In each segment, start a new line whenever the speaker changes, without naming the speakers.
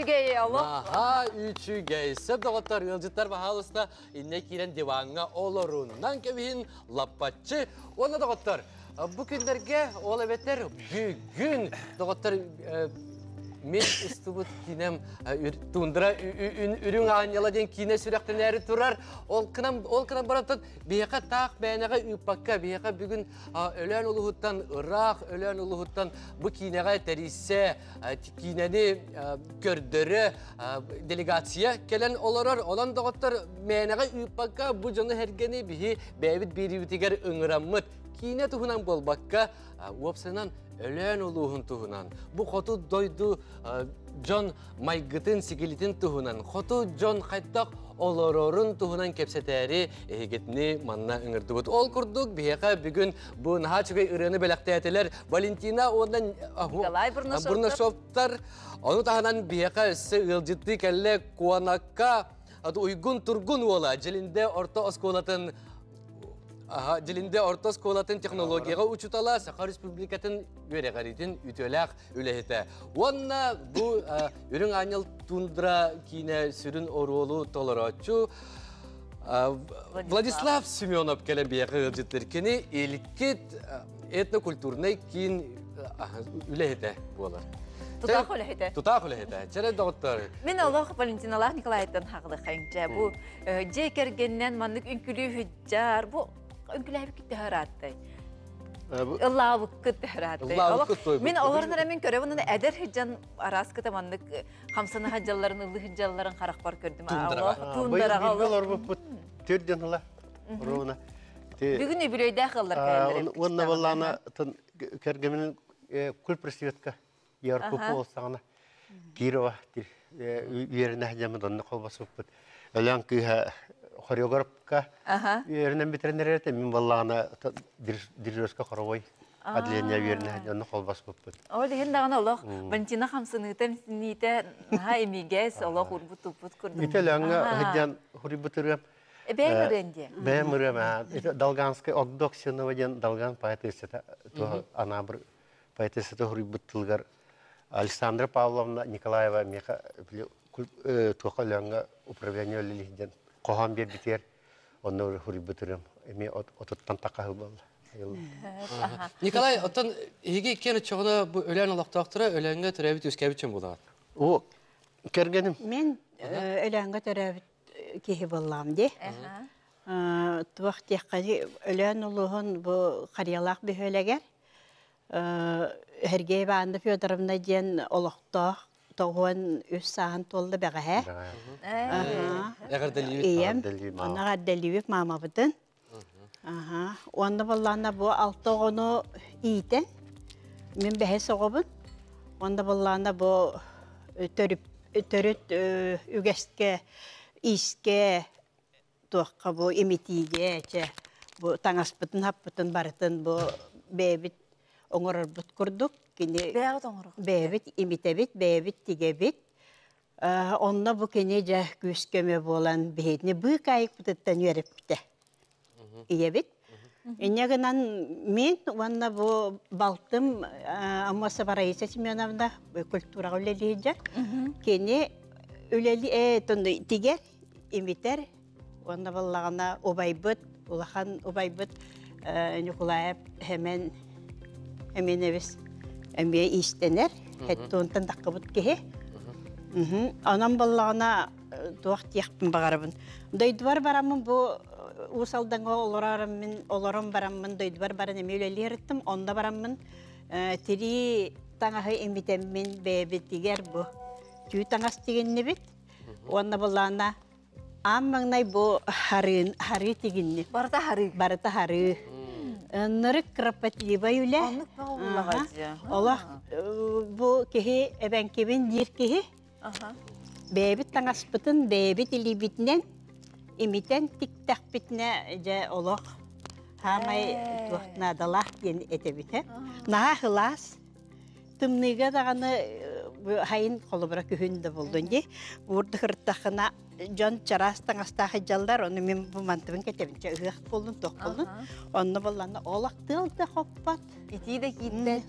үчүгэй олох.
Наһаа үчүгэй. Сөп доҕоттор, ыалдьыттар баһаалыста иннэ киирэн диваҥҥа олорунан кэбиһин лаппаччы. Уонна доҕоттор, бу күннэргэ ол эбэтэр бүгүн доҕоттор мин устубут киинэм тундра үрүҥ аанньала диэн киинэ сүрэхтэнээри турар. Ол кынан ол кынан баран биһиэхэ таах бээнэҕэ ыыппакка биһиэхэ бүгүн Өлөөн улуһуттан ыраах Өлөөн улуһуттан бу киинэҕэ тэрийсэ киинэни көрдөрө делегация кэлэн олорор. Онон доҕоттор мээнэҕэ ыыппакка бу дьону сэргэни биһи бэйэбит биэриибитигэр ыҥыраммыт киинэ туһунан буолбакка уопсайынан Өлөөн улууһун туһунан бу хоту дойду дьон майгытын-сигилитин туһунан хоту дьон хайдах олорорун туһунан кэпсэтээри эһигитини манна ыҥырдыбыт. Ол курдук биһиэхэ бүгүн бу наһаа үчүгэй ырыаны бэлэхтээтилэр Валентина уонна
Николай
Бурнашовтар. Ону таһынан биһиэхэ өссө ыалдьыттыы кэллэ Куонакка Уйгун Тургун уола Дьилиндэ орто оскуолатын Дьилиндэ орто оскуолатын технологияҕа учуутала Саха Республикатын үөрэҕириитин үтүөлээх үлэһитэ. Уонна бу Үрүҥ Аанньал тундра киинэ сүрүн оруолу толорооччу Владислав Семенов кэлэн биһиэхэ ыалдьыттыр. Кини Илкит этнокультурнай киин үлэһитэ буолар.
Тутаах үлэһитэ.
Тутаах үлэһитэ. Чэрэ доҕоттор.
Мин олох Валентиналаах Николаевтан хаҕылыхайын. Дьэ бу дьиэ кэргэнинэн маннык үҥкүлүү хүддьар бу үҥкүлээбиккит төһө ырааттай? Ыллаабыккыт төһө ырааттай? Мин олорон эрэ мин көрөбүн уонна эдэр сылдьан арааскыта маннык хамсана сылдьалларын, ыллыы сылдьалларын харахпар көрдүм.
Туундараҕа олорбуппут төрдөн ыла ровно.
Бүгүн үбүлүөйдээх ыллар кэллэр.
Уонна баллаана кэргэмин кульпросветка Яркупу олсаҕына Кирова үөрэнэ дьаммыт онно холбосуппут. Өлөөн кыыһа хореографка үөрэнэн бүтэрэн эрэр этэ. Мин баллаҕына дирижерскэ хоровой отделение үөрэнэ онно холбоспуппут.
Ол иһин даҕаны олох Валентина хамсаныыта имсиниитэ наһаа имигэс, олох урбут-туппут курдук.
Ити Өлөөҥҥө сылдьан хуруйбут ырыам.
Бэйэм ырыан диэ.
Бэйэм ырыам. Долганскай Огдоксинова диэн Долган поэтессата Анаабыр поэтессата суруйбут тылыгар Александра Павловна Николаева миэхэ туохха Өлөөҥҥө управление үлэлиир диэн хоһоон биэрбитигэр онно суруйбут ырыам эмиэ отуттан тахха сыл буолла.
Николай, оттон эһиги иккиэн оччоҕуна бу Өлөөн олохтоохторо Өлөөҥҥө төрөөбүт үөскээбит дьон буолаҕыт?
О, кэргэним.
Мен Өлөөҥҥө төрөөбүт киһи буоллаҕым дии. Туох диэххэ Өлөөн улууһун бу Харыйалаах бөһүөлэгэр Сергей Ивановна Федоровна диэн олохтоох 93 сааһын туолла бэҕэһээ.
Эҕэрдэлиибит.
Ийэм. Онно эҕэрдэлиибит маамабытын. Уонна буоллаҕына бу алта оҕону иитэн, мин бэһис оҕобун. Уонна буоллаҕына бу төрүт үгэскэ, иискэ туохха бу имитиигэ чэ бу таҥаспытын хаппытын барытын бу бэйэбит оҥорорбут курдук кини
бэйэҕит оҥорор
бэйэбит имитэбит бэйэбит тигэбит онно бу кини дьэ күүс көмө буолан биһигини быыкаайыкпытыттан үөрэппитэ ийэбит инньэ гынан мин уонна бу балтым Аммосова Раиса Семеновна культураҕа үлэлиир кини үлэли тигэр имитэр уонна буоллаҕына убайбыт улахан убайбыт Ньукулаев Хэмэн Эмиэнэбис эмиэ иистэнэр хэттуунтан таххыбыт киһи онон буоллаҕына туох диэхпин баҕарабын дойдубар бараммын бу Уус Алдаҥҥа олорорум олорон бараммын дойдубар баран эмиэ үлэлиир онно бараммын тирии таҥаһы имитэммин бэйэбитигэр бу түү таҥас тигиннибит Уонна былаана аан маҥнай бу харыын харыы тигинни.
Барыта харыы.
Барыта харыы. Нырык кропотливай үлэ.
Оннук бөҕө
Олох бу киһи эбэҥкибин диир киһи. Бэйэбит таҥаспытын бэйэбит илиибитинэн имитэн тиктэхпитинэ дьэ олох хаамай туох наадалаах диэн этэбит. Наһаа сылаас Тымныыга даҕаны хайын холобура күһүн да булдун дии. Уурда сырыттаххына дьон чараас таҥастаах сылдьаллар, ону мин бу мантыбын кэтэбин чэ ыһыах буоллун, туох буоллун. Онно булланна олох тыал да хоппот.
Итии да киирдэ.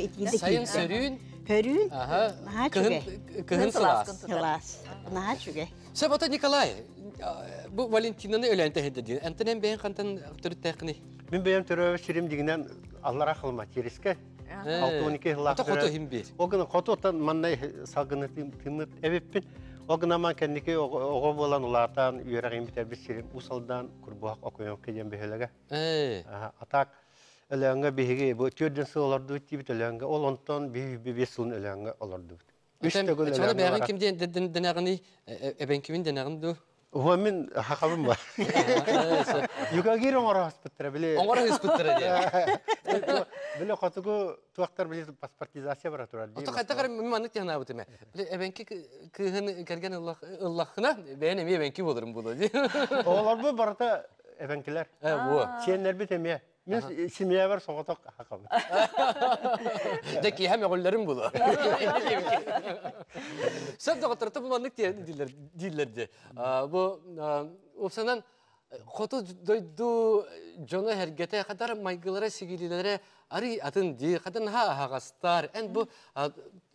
Итии да
Сайын
киирдэ.
сөрүүн.
Көрүүн. Наһаа үчүгэй.
Кыһын сылаас.
Сылаас. Наһаа үчүгэй.
Сөп ото Николай, бу Валентинаны өлөөн тэһинде диэн. Энтэн эн бэйэн хантан төрүттээххиний?
Мин бэйэм төрөөбүт сирим дигинэн аллара халма Тереске. 62 жыллаах.
Ото хоту иһин биир.
Ол гына хоту маннай салгыны тыммыт эбиппин. Ол гына ман кэнники оҕо буолан улаатан үөрэҕин бүтэрбит сирим Усалдан Курбуһах Окоемка диэн бөһүөлэгэ. Атак Өлөөҥҥө биһиги бу 4 сыл олордубут диибит Өлөөҥҥө. Ол онтон биһиги 5 сылын Өлөөҥҥө олордубут.
Үс төгүл Өлөөҥҥө бэйэҕин ким диэн дэнэҕиний? Эбэҥкибин дэнэҕин дуу?
Уһа мин хахабым бар. Юкагир оҥоро хаспыттара били.
Оҥоро хаспыттара диэн.
Били хотугу туохтар били паспортизация бара турар
дии. Ото хайдах эрэ мин маннык диэн аабыт эме. Били эбэҥки кыыһын кэргэн ыллаххына бэйэн эмиэ эбэҥки буоларым буолуо дии.
Оҕолорбут барыта эбэҥкилэр.
Буо.
Сиэннэрбит эмиэ. Мин семьябар соҕотох хахабын.
Дьэ киэһэ мөҕүллэрим буолуо. Сөп доҕотторто бу маннык дииллэр дииллэр дии. Бу уопсанан хоту дойду дьоно эргэтэ хадар майгылара сигилилэрэ арый атын дии хадан наһаа аһаҕастар эн бу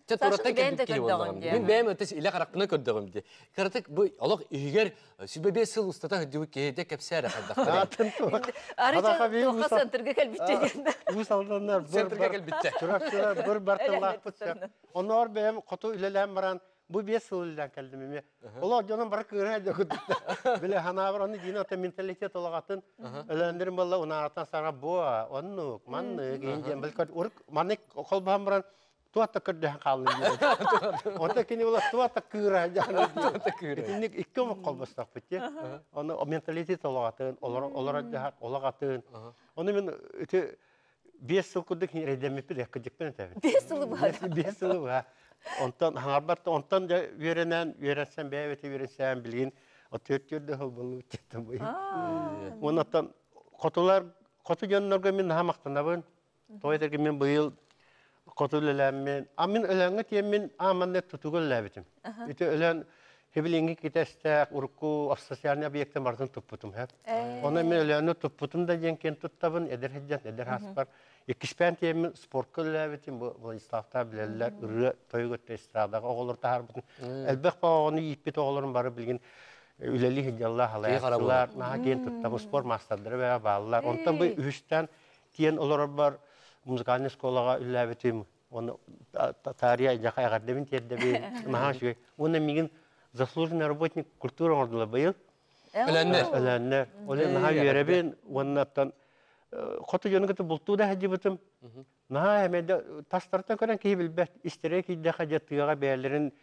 Чэ тураттан кэлбит киһи буоллаҕым. Мин бэйэм өтөс илэ харахпынан көрдөҕүм дии. Кыратык бу олох иһигэр сүбэ 5 сыл устата сылдьыбыт киһи дэ кэпсээ эрэ хайдахтарый.
Арыйа центрга кэлбитчэ диэн.
Уус Алданнар
центрга кэлбитчэ.
Чурапчылар быр бартылаахпыт сөп. Онноор бэйэм хоту үлэлээн баран бу 5 сыл үлэлээн кэлдим эмиэ. Олох дьонум бары кыыра дьокутуттар. Биле ханаабар оны диин ата менталитет олоҕатын өлөндөрүм болла унаатан саҥа буа оннук маннык иин диэн бил урук маннык холбоһон баран туата көрдөһөн хааллым диэн. Онто кини була туата кыыра дьаһан
Туата кыыра.
Итинник икки омук холбостохпут дии. Ону менталитет олоҕатын, олорор дьаһах олоҕатын. Ону мин ити 5 сыл курдук эрэйдэммиппит эккидикпин этэбин.
5 сылы быһа.
5 сылы быһа. Онтон хаҥарбат онтон дьэ үөрэнэн, үөрэнсэн бэйэбит үөрэнсэн билигин отүөттүөрдө сыл боллубут диэттим бу. Онтон хотулар хоту дьоннорго мин наһаа махтанабын. Тоҕо этэргэ мин быйыл хоту үлэлээммин, а мин Өлөөҥҥө тиэммин ааманна тутууга үлэлээбитим. Ити Өлөөн Хибилиҥҥи китэстээх урукку социальный объектын барытын туппутум. Онон мин Өлөөнү туппутум да диэн киэн туттабын, эдэр сылдьан, эдэр ааспар. Иккиспээн тиэммин спортка үлэлээбитим, бу Владиславтаах билэллэр, ырыа, тойук өттө эстрадаҕа оҕолору таһаарбытым. Элбэх оҕону ииппит оҕолорум бары билигин үлэлии сылдьаллар, халайааччылар, наһаа киэн туттабын, спорт маастардара бэйэ бааллар. Онтон бу үһүстээн тиэн олорорбор музыкальнай школаҕа үлэлээбитим. Уонна таарыйа эйиэхэ эҕэрдэбин тиэрдэбин. Наһаа үчүгэй. Уонна миигин заслуженный работник культуры оҥордулар быйыл.
Өлөннөр.
Өлөннөр. Ол иһин наһаа үөрэбин. Уонна оттон хоту дьону кытта бултуу да сылдьыбытым. Наһаа эмэдэ тастартан көрөн киһи билбэт. Истэрэ киирдэхэ дьэ тыаҕа бэйэлэрин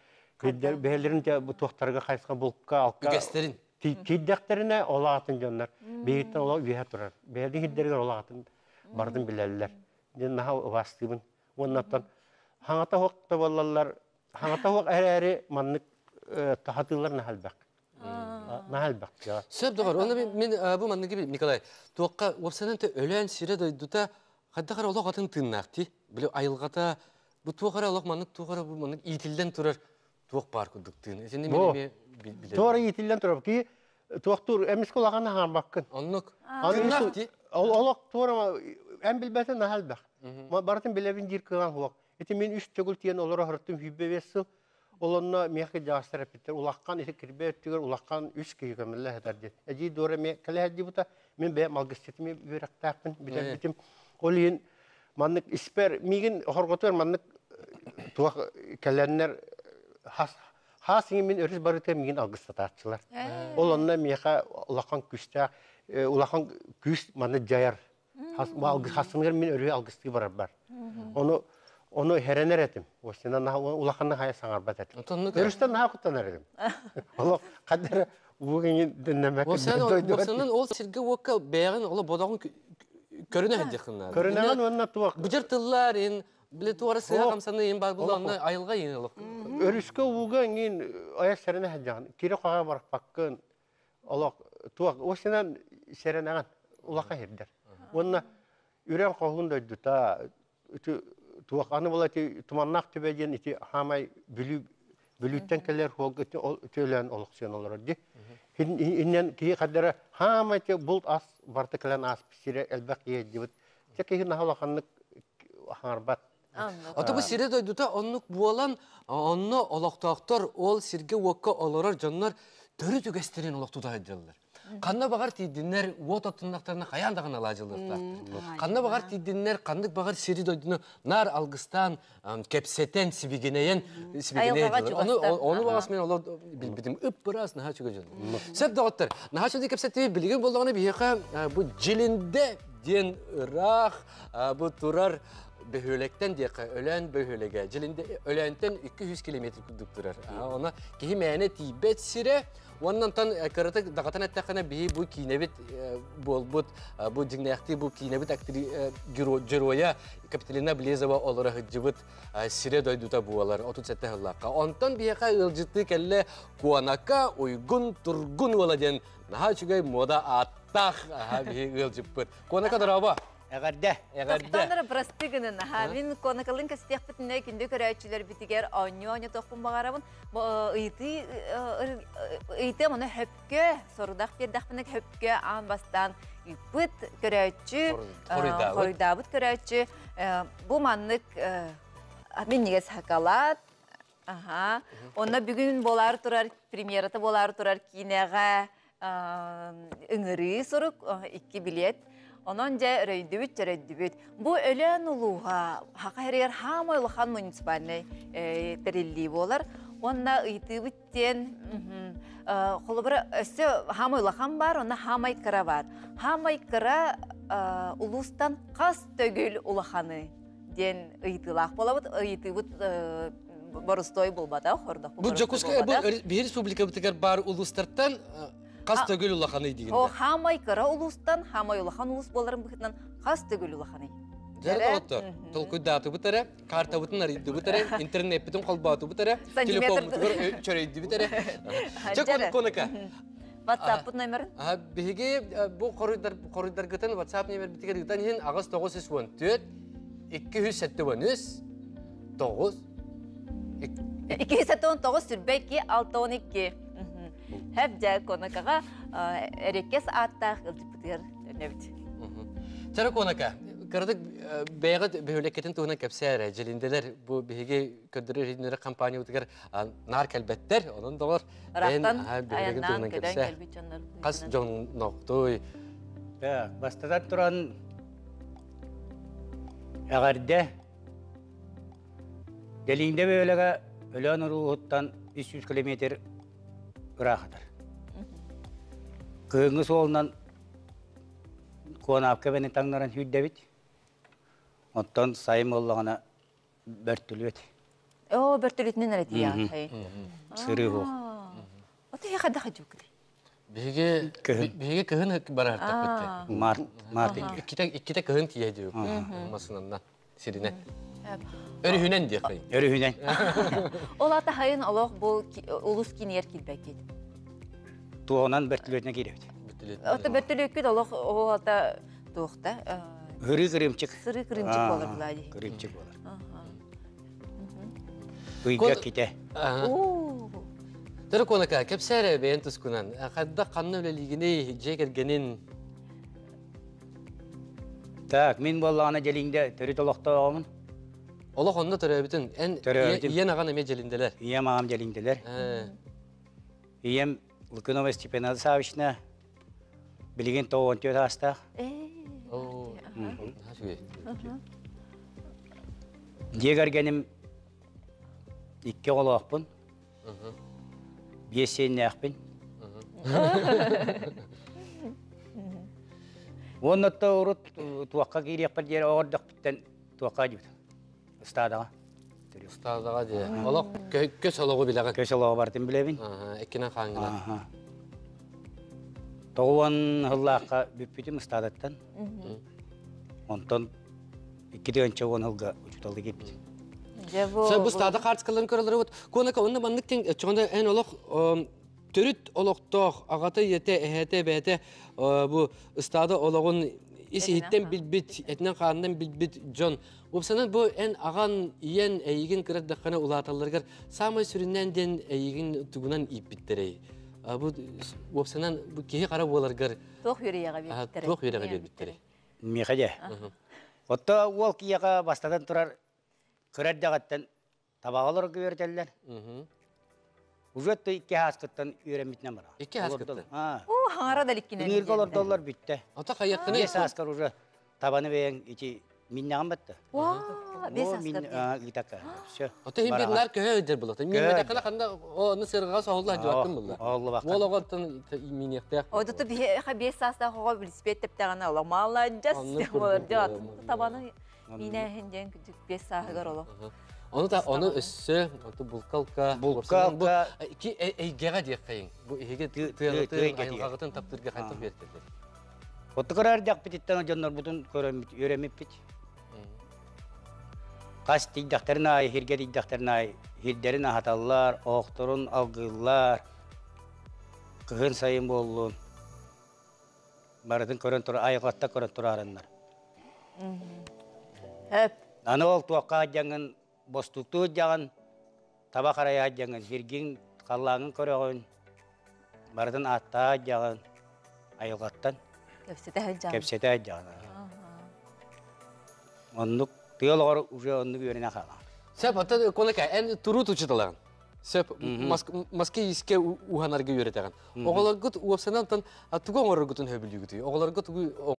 бэйэлэрин туохтарга хайысха булка алка
үгэстэрин
Киирдэхтэринэ ол аатын дьоннор биһиттэн олох үөһэ турар. Бэйэлэрин сирдэригэр ол аатын барытын билэллэр. Диэн наһаа убаастыыбын. Уоннаттан хаҥата суох да буоллаллар, хаҥата суох эрээри маннык таһатыылар наһаа элбэх. Наһаа элбэх.
Сөп доҕор. Онно мин бу манныгы Николай, туохха уопсанан өлөөн сирэ дойдута хайдах эрэ олох атын тыыннаах дии. Били айылҕата бу туох эрэ олох маннык туох эрэ бу маннык иитиллэн турар туох баар курдук тыын. Итини мин эмиэ билэбин.
Туора иитиллэн турар. Ки туохтуур эмискэ улахан аһаабаккын.
Оннук. Тыыннаах дии.
Олох туора эн билбэтин наһаа элбэх. Барытын билэбин диир кыаҕаҥ суох. Ити мин үс төгүл тиийэн олоро сырыттым 25 сыл. Ол онно миэхэ дьаастар эппиттэр улахан ити кирбэ өттүгэр улахан үс киһи көмөллө сытар диэн. Эдьиий Дора эмиэ кэлэ сылдьыбыта. Мин бэйэм алгысчытым үөрэхтээхпин бүтэрбитим. Ол иһин маннык испэр миигин хорготугар маннык туох кэлэннэр хас хаас мин өрүс барыта миигин алгыстатааччылар. Ол онно миэхэ улахан күүстээх улахан күүс манна дьайар. Хасыныгар мин өрүһү алгыстыы барарбар. Ону ону хэрэнэр этим. Осина улаханна хайа саҥарбат этим. Өрүстэн наһаа куттанар этим. Олох хаддара уугиҥин дэннэмэккэ
Осанан ол сиргэ уокка бэйэҕин оло бодоҕун көрүнэ сылдьыаххын наада.
Көрүнэҕин уонна туох
Быдьар тыллар ин биле туора сыһа хамсаны ин бар була онно айылҕа ин олох.
Өрүскэ ууга иҥин айа сэрэнэ сылдьаҕын. Кире хоһо барпаккын олох туох осинан сэрэнэҕин улахан сирдэр. Уонна үрэн хоһуун дойдута туох аны була ити туманнаах түбэ диэн ити хаамай Бүлүү Бүлүүттэн кэлэр суолга төлөөн олохсуйан олорор дии. Иннен киһи хаддара хаамай те булт ас барыта кэлэн ааспыт сирэ элбэх киһи дибит. Те киһи наһаа улаханнык хаҥарбат.
Ото бу сире дойдута оннук буолан, онно олохтоохтор ол сиргэ-уокка олорор дьоннор төрүт үгэстэрин олох тута сылдьаллар. Ханна баҕар тиийдиннэр, уот оттуннахтарына хайаан даҕаны алаадьылыахтаахтар. Ханна баҕар тиийдиннэр, ханнык баҕар сири дойдуну наар алгыстаан, кэпсэтэн, сибигинэйэн, сибигинэйэн. Ону, ону баҕас мен олор билбитим ып-ыраас наһаа үчүгэй дьон. Сөп доҕоттор, наһаа үчүгэй кэпсэтии билигин буоллаҕына биһиэхэ бу Дьилиндэ диэн ыраах бу турар бөһүөлэктэн диэххэ Өлөөн бөһүөлэгэ Дьилиндэ Өлөөнтөн 200 километр курдук турар. Она киһи мээнэ тиийбэт сирэ. Уонна онтон кыратык даҕатан эттэххинэ биһи бу киинэбит буолбут бу дьиҥнээхтии бу киинэбит героя Капиталина Блезова олоро сылдьыбыт сирэ дойдута буолар 37 сыллаахха. Онтон биһиэхэ ыалдьыттыы кэллэ Куонака Уйгун Тургун уола диэн наһаа үчүгэй муода ааттаах биһи ыалдьыппыт. Куонака дорообо!
Эҕэрдэ!
Эҕэрдэ!
Тохтооннор просты гынын. Аха, мин Куонакалын кэстиэхпитинэ күндү көрөөччүлэрбитигэр оонньуу оонньотуохпун баҕарабын. Ыйытыы ыйытыам ону хөпкө, сорудах биэрдэхпинэ хөпкө аан бастаан ыыппыт көрөөччү, хоруйдаабыт көрөөччү бу маннык минньигэс шоколад, Аха. Онно бүгүн буолаары турар премьерата буолаары турар киинэҕэ ыҥырыы сурук, икки билиэт. Онон дьэ өрөйдүбүт, чөрөйдүбүт. Бу Өлөөн улууһа Хаха сиригэр хаамай улахан муниципальнай тэриллии буолар. Уонна ыйытыыбыт диэн холобура өссө хаамай улахан баар, онно хаамай кыра баар. Хаамай кыра улуустан хас төгүл улаханы диэн ыйытыылаах буолабыт. Ыйытыыбыт боростуой буолбатах, хордох
Бу Дьокуускай бу биһи республикабытыгар баар улуустартан хас төгүл улаханый дигинде.
О, хаамай кыра улуустан, хаамай улахан улуус буоларын быһыытынан хас төгүл улаханый?
Дьэ, доҕоттор, толкуйдаатыбыт эрэ, картабытын арыйдыбыт эрэ, интернеппитин холбоотубут эрэ, телефоммутугар чөрөйдүбүт эрэ. Чэ, Конака,
WhatsApp-пыт номерин?
Биһиги бу хоруйдаргытын WhatsApp номербитигэр ыытан иһин 8 914 273 9
279 сүрбэ 2 612. Хэп дьэ Конакаҕа эреккес ааттаах ылдьыппытыгар төннөбүт.
Чара Конака, кыратык бэйэҕит бөһүөлэккитин туһунан кэпсээ эрэ. Дьилинделер бу биһиги көрдөрөр иһитиннэрэр компаниябытыгар наар кэлбэттэр. Онон доҕор,
Ыраахтан айаннаан көтөн кэлбит дьоннор.
Хас дьонноохтуй?
Так, бастатан туран эҕэрдэ. Дэлиҥдэ бөһүөлэгэ Өлөөн улууһуттан 300 километр ыраахатар. Кыһыҥҥы суолунан Куонаапка эбэни таҥнаран сүүрдэбит. Оттон сайын буоллаҕына бөртүлүөт.
Оо, бөртүлүтүнэн эрэ тиийэҕин.
Сырыы суох.
Ото я хайдах дьуккутай?
Биһиги биһиги кыһын бараартахпыт.
Март март
Иккитэ иккитэ кыһын тиийэ диэбит. Масынанна сиринэн. Өрүһүнэн диэххэй.
Өрүһүнэн.
Ол ата хайын олох бу улус киниэр килбэккит.
Туоһунан бөртүлүөтүнэн киирэбит.
Ото бөртүлүөккүт олох ол ата туохта?
Ырыы кырыымчык.
Сырыы кырыымчык буолар былаа дии.
Кырыымчык буолар. Ыйга ките.
Төрө Конака, кэпсээ бэйэн тускунан. Хайдах ханна үлэлиигиний, дьиэ кэргэнин?
Так, мин буоллаҕына Дьэлиҥдэ төрүт олохтооҕумун.
Олох онно төрөөбүтүн. Эн ийэн аҕан эмиэ Дьэлиҥдэлэр.
Ийэм аҕам Дьэлиҥдэлэр. Ийэм Лукинова Степанада Савична билигин 94 аастаах. Дьиэ кэргэним икки оҕолоохпун. Биэс сиэннээхпин. Уонна урут туохха киириэхпэр диэри оҕордохпуттан туохха дьибит. Ыстаадаҕа.
Ыстаадаҕа дии. Олох көс олоҕу билэҕин.
Көс олоҕу бартын билэбин.
Эккинэн хаангына.
Тоҕуон сыллаахха бүппүтүм ыстаадаттан. Онтон 2010 сылга учууталлыы киирбитим.
Дьэ бу
Бу ыстаада хаартыскаларын көрөлөрүбүт. Куонака онно маннык тин чоҕоно эн олох төрүт олохтоох аҕата ийэтэ эһээтэ эбээтэ бу ыстаада олоҕун ис иһиттэн билбит, этинэн хаанынан билбит дьон. Уопсанан бу эн аҕан, ийэн эйигин кырадаххына улааталларыгар саамай сүрүннээн диэн эйигин тугунан ииппиттэрэй? Бу уопсанан бу киһи хара буоларгар
туох үөрүйэҕэ биэрбиттэрэй?
Туох үөрэҕи биэрбиттэрэй?
Миэхэ дьэ. Отто уол киһиэхэ бастатан турар. Кыра эрдэҕиттэн табаҕаларга үөрэтэллэр. Уже ты икки ааскыттан үөрэммитинэн барар.
Икки ааскыттан?
Оо, хаҥара да иликкинэн.
Ыҥыырга олордоллор бүттэ.
Ото хайыаххыный?
Биэс ааскар уже табаны бэйэҥ ити миннэҕин батта.
Waa, биэс ааскар.
Ыытакка. Все.
Ото иһин бир наар көһө өйдер булата. Минмэтэххинэ ханна оны сырҕаҕа соһулла сылдьыбаккын булла.
Оһоллубаккын.
Уол оҕоттон миниэхтээх.
Одото биһиэхэ биэс саастаах оҕо билиспиэт тэптэҕинэ олох маладьас болар табаны минээһин диэн күдүк биэс сааһыгар олох.
Ону та ону өссө оту булкалка
булкалка
ки эйгэҕэ диэххэйиҥ. Бу эһиги тыаҕытын айылҕаҕытын таптыырга хантан биэртэллэр.
Оттукар эрдэхпититтэн дьоннорбутун көрөммүт үөрэммиппит. Хас тиийдэхтэрин аайы, сиргэ тиийдэхтэрин аайы сирдэрин аһаталлар, оһохторун алгыыллар. Кыһын сайын буоллун. Барытын көрөн тура, айылҕатта көрөн тураарыннар.
Хөп.
Аны ол туохха дьаҥын, бостуктуу дьаҕын, таба харайаа дьаҥын, сиргин, халлааҥын көрөҕүн, барытын ааттаа дьаҕын, айылҕаттан
Кэпсэтэ сылдьаҕын.
Кэпсэтэ сылдьаҕын. Оннук тыал оҕор уже оннук үөрэнэ хаалаҕын.
Сөп, оттон Конака, эн туруу учуталаҕын. Сөп, маска иискэ уһанарга үөрэтэҕин. Оҕолоргут уопсанан тугу оҥороргутун сөбүлүүгүтүй? Оҕолорго тугу